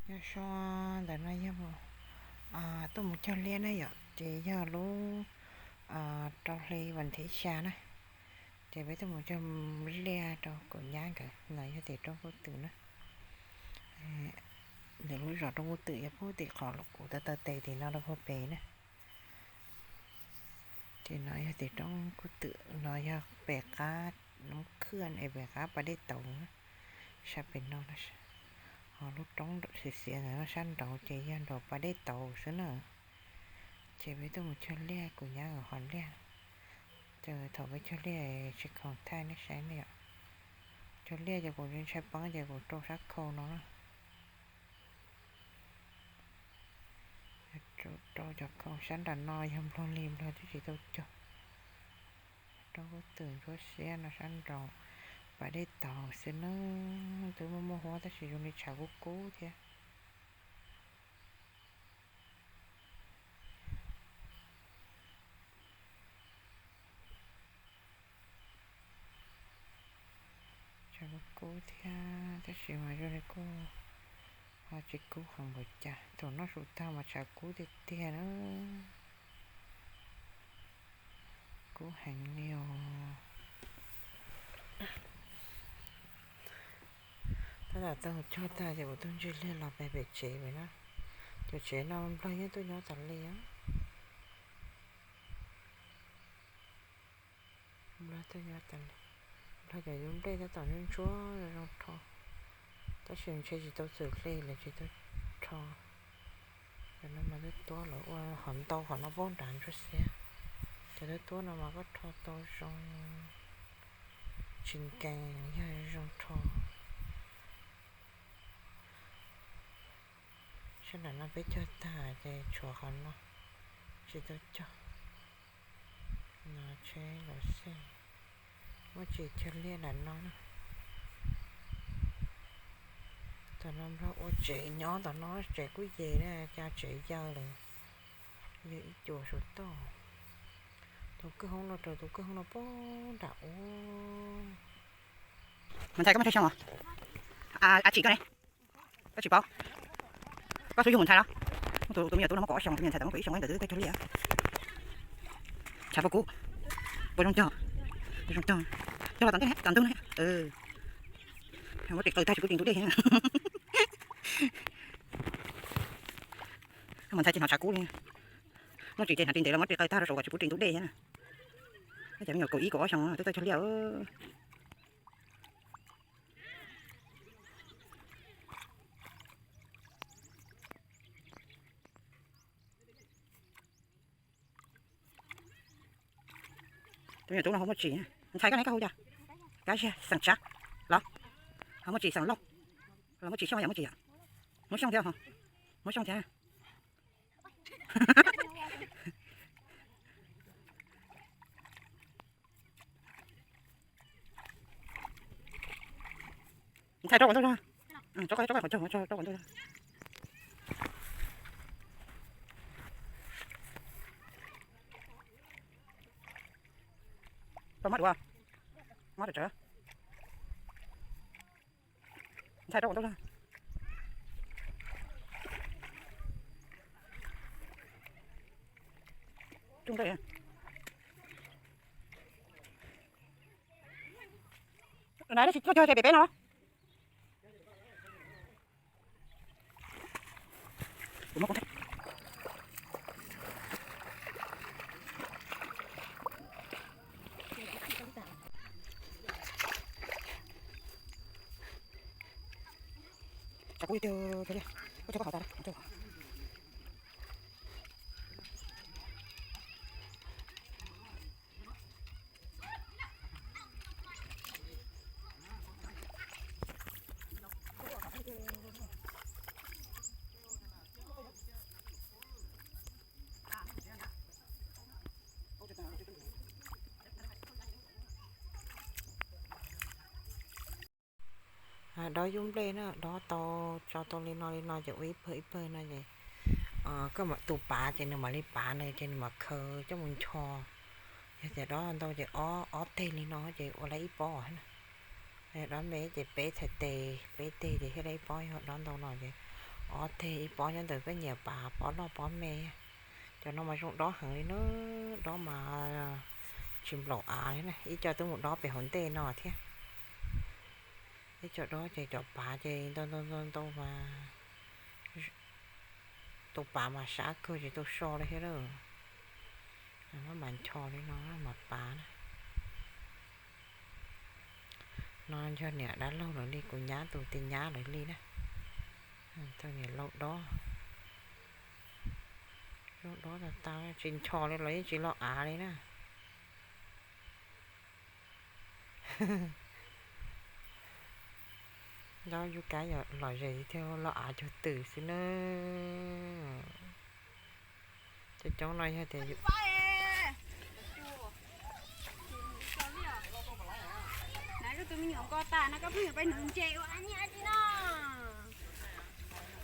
Nyob zoo, ntawm no yog tuaj mus cog liaj na yom, ces yog lub rau hli vas thib xya na, ces peb tuaj mus cog liaj rau kuv nyab nkawd. No yog tim roob kub twm na. Ntawm lub zos roob kub twm yog pub tim qhov kuv taw taw tes tim no rau puag pem na. Ces no yog tim roob kub twm, no yog pem qab Noob Khwj es pem qab pas dej tauv, sab pem no. Ho lub roob xiav xiav ntawm no sab nraud ces yog nraum pas dej tauv xwb na. Ces peb tuaj mus cog liaj, kuv nyab nkawd hov liaj. Ces thaum peb cog liaj tsis khoom thaij nej saib ne yom. Cog liaj ces kuv ntshai poob ces kuv rau sab khau no na. Rau cov khau sab nram no yog nplog li nplog twb tsis tau cog. Roob kub twm ntsuab xiab no sab nraud pas dej tauv xwb na. Twb muaj muaj huab tab sis zoo li tshav kub kub thiab. Tshav kub kub thiab tab sis mas zoo li kuj ho tsis kub heev npaum cas, thaum noj su tag mas tshav kub tiag tiag na. Kub heev li os. Tab tom tau cog tag ces kuv tuaj ntsia liaj los pem pem tsev pem na. Cov tsev no nplog yeej tuaj nyob tas li os. Nplog tuaj nyob tas li. Nplog cov yub nplej tab tom ntsuab ntsuab zoo rho, tab sis ntshe tsis tau txwm hle lawm tsis tau rho. Cov no mas twb tuab lawm, ua qhov ntau qhov no puag nrad ntsuab xiab. Cov twb tuab no mas koj rho tau zoo, tsis nkees yog zoo rho. Sab nram no peb cog tag ces tshuav qhov no tsis tau cog. No tsheb los xij, muaj tsis cog liaj nram no na. Tom no nplog ua tsev nyob tom no, tsev kuj ye na, cas tsev yawg lawm, yawg ib cuas saum toj. Tus kwj hoob no rau tus kwj hoob no puag nram ub. Mas ntxhais koj muaj tsawg xyoo os? A tsim koj ne. Koj tsis paub. Koj xub yug mus ntxhais los? Tus me nyuam tub no muaj kaum ob xyoo, tus me nyuam ntxhais tau muaj kaum ib xyoo ntawd twb tuaj cog liaj. Tshav pob kub, puas zoo cog? Puas zoo cog? Cog los tom ntej, tom ntug na. Muab ris qaws tag tsis pub ris ntug dej thiab. Mus ntxhais ces hnov tshav kub li. Muaj tsis ces hnov ris ntev los muab ris qaws tag rau saum kom tsis pub ris ntug dej thiab na. Cov me nyuam kaum ib kaum ob xyoo twb tuaj cog liaj. Tus me nyuam tub no ho muaj tsis, ntxhais koj ne koj hu cas? Kab ziag xeem tsab los? Ho muaj tsis xeem lauj? Los muaj tsis xyoo yam muaj tsis yam? Muaj xyoo thiab ho, muaj xyoo thiab. Ntxhais rau qhov ntau zog, rau qhov ntau zog. Rau mab duav, mab tsawv. Ntxhais rau qhov ntau zog. Tsuj nraj. Na tsis tuaj cog pem peb no. Tsam kuv tiag tiag, kuv cog koj qhov tas. Dob yub nplej na, dob tau, tso tau li no li no ces ua ib pawg ib pawg no ces koj mam tu pav ces nws mam li pav nws ces nws mam khaws coj mus ncho. Yog tias dob ntau ces ob teg li no ces ua lawm ib pob na. Dob me ces peb txhais tes, peb teg ces thiaj li ib pob, yog dob ntau no ces Ob teg ib pob nyob ntawm koj nyiam pav pob loj pob me. Cov no mas zoo dob heev li na, dob mas tsis nplaum av li na, ib co twb mus dob pem hauv ntej no thiab. Ib co dob ces cov pav ces ntau ntau ntau ntau mas tus pav mas sab kawg tsis tau so li thiab lawm. Maj mam ncho li no mas pav na. No yog niam dab laug lawv li, kuv nyab tus tis nyab lawv li na. Tau niam laus dob, laus dob tas tas tsis ncho li los yeej tsis loj av li na. Nyob yub kab lom zem thiaj loj av cuag twm xwb na. Cov coob no yog tias koj tus me nyuam nko tas no koj pheej yuav peb nuv ntses ua nyiaj li no.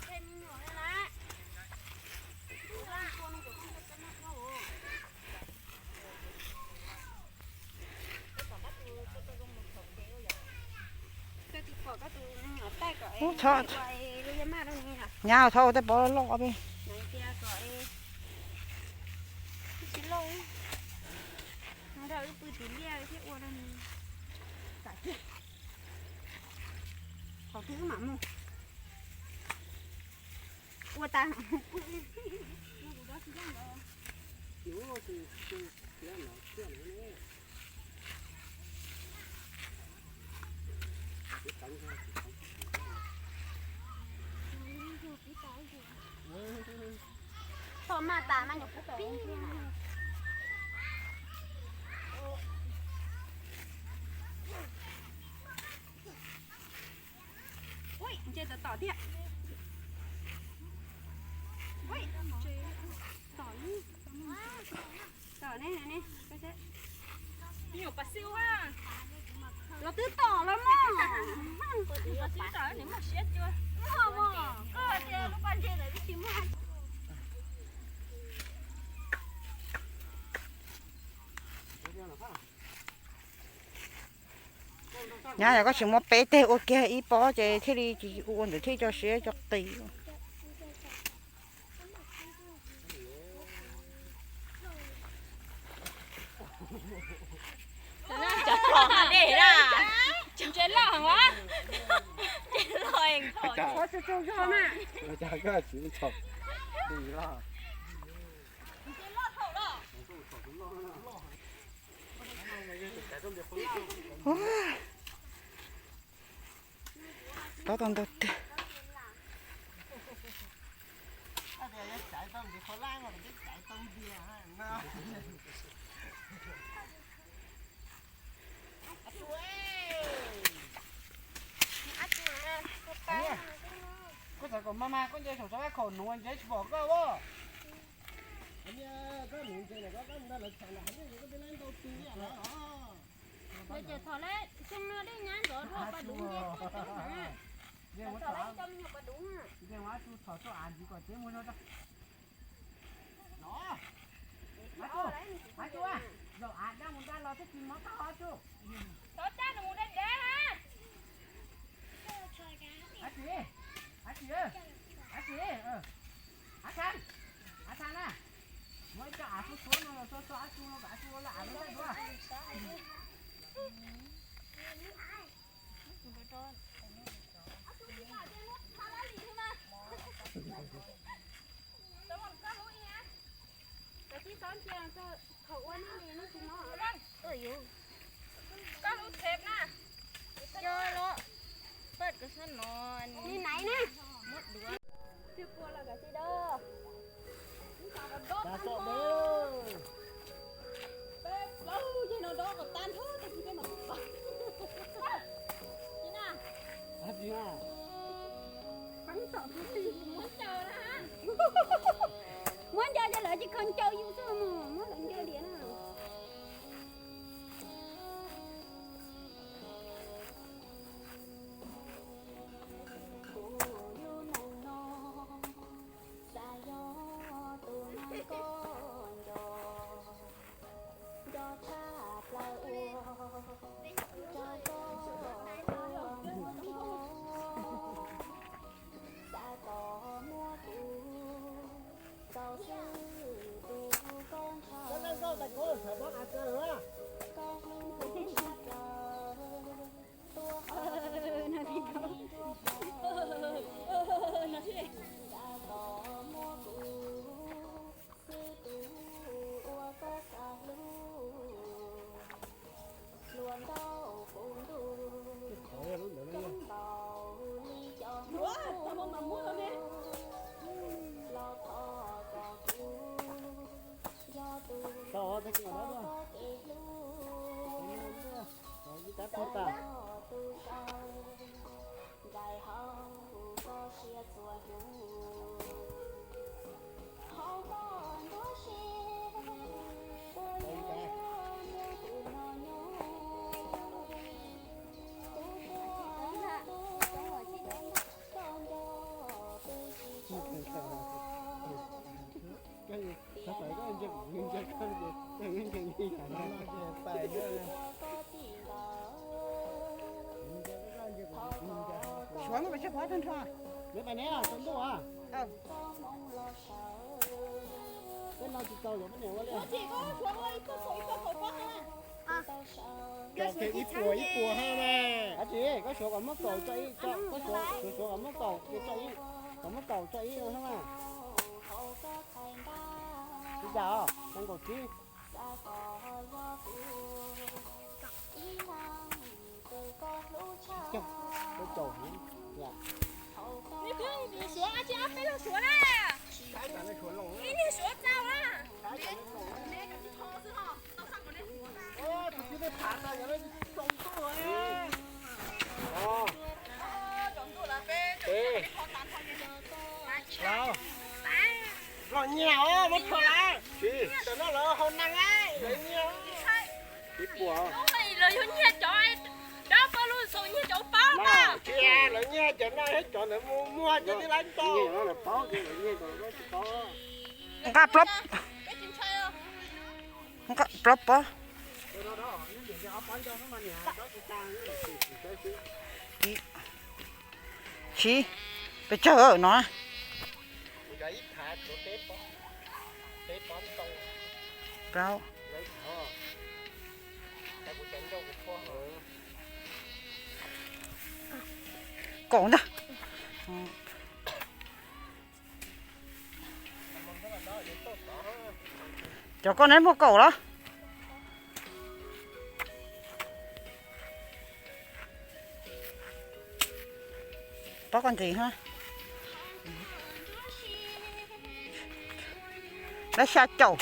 Ntses me nyuam na. Ub, txhob, nyab txhob ua tej pob loj peb. Ua tas. Tau maj tas mas nyuam qhuav pib. Ui, ntses tom tom thiab. Ui, tom ne, tom ne, ne. Nyuam pas xi ua. Los twb tom los mog. Pas xi tom nws muaj siab cua. Muaj mog, koj tias lub pas ntses lawm twb tsis muaj. Nyab, yog koj tsis muab peb teg ua kiag ib pob ces thiaj li tsis ua ntawd thiaj tso siab tso qis. Cov no dej na. Ntses loj heev os. Ntses loj heev. Tob tau ntau tiag. Koj xav kom mas mas koj nce saum sab khaum nuv nce tsis pom koj as. Koj nuv ntses lawm koj mus nrog lawv tsham lawm, koj tij laib ntau tus li lawm. Ces thaum lawv xyoo no dej nyab ntxov dua pas duv nce tuaj coob heev. Thaum lawv cov me nyuam pas duv. Nce mus ab tsu txhom tuaj av ntxiv kom cev muag zog rau. Ab tsu, zaum av daj mus daj los twb tsis mob taub hau ab tsu. Tov caj nws mus deb deb. Ab tsi, ab tsi, ab tsi, ab tshaj, ab tshaj na. Muab ib co av xuab xuab no los xuab xuab ab tsu no kom ab tsu ua laj av lub daj dua. Muab nco cov lawv tsis kho nco yus xwb mus muab lawv nco diam na. Kuv yug neeg no, xav yog tus neeg koj nco, nco tshaj plaws ua rau koj ua ntxhoo, xav kom Suav no mas tseg pov tag nrho. Neb pais neb tsaus ntuj as. Peb no tsis tau yuav poj niam ua li. Ib puas ib puas ha na. Dab tsi koj suav kom muab kaum tso ib, koj suav kom muab kaum, kom muab kaum tso ib no na. Tsis cas os, tau kaum tsib. Ib niag suav tsis ob peb leeg suav na. Ib niag suav txaus na. Los nyiag os, muab rho lawm. Tam no lawv haus neeg, lawv nyiag. Ib puas. Lawv yuav nyiag cov dab paj lug xaus, nyiag cov paub mas. Tsis, lawv nyiag cov no thiab cov ntawd mus muag cov tib lab tau. Nqa plaub, nqa plaub pob. Tsib, pes tsawg no? Plaub, kaum ntag. Cov koj neb muaj kaum los? Pob koj ntxiv ha. Lab xya caum.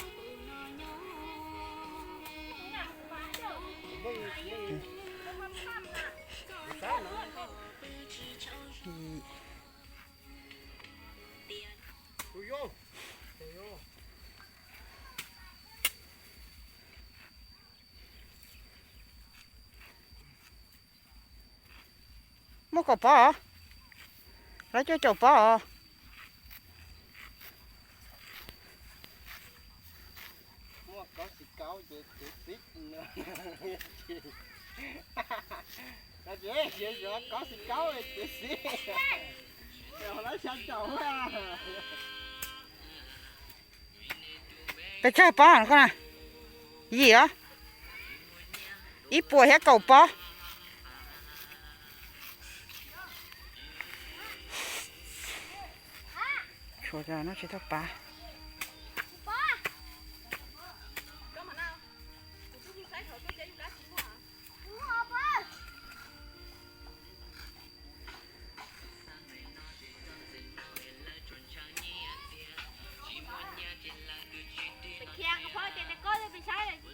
Muaj kaum pob os? Lawv cuaj caum pob os. Muaj kaub tsis kaub ces txiv txiv. Kaub tsis kaub ces txiv txiv. Lawv xya caum. Pes tsawg pob koj na? Yim os? Ib puas thiab kaum pob. Tshuav cov no tsis tau pav. Khiav, koj phob ces koj pes tsawg?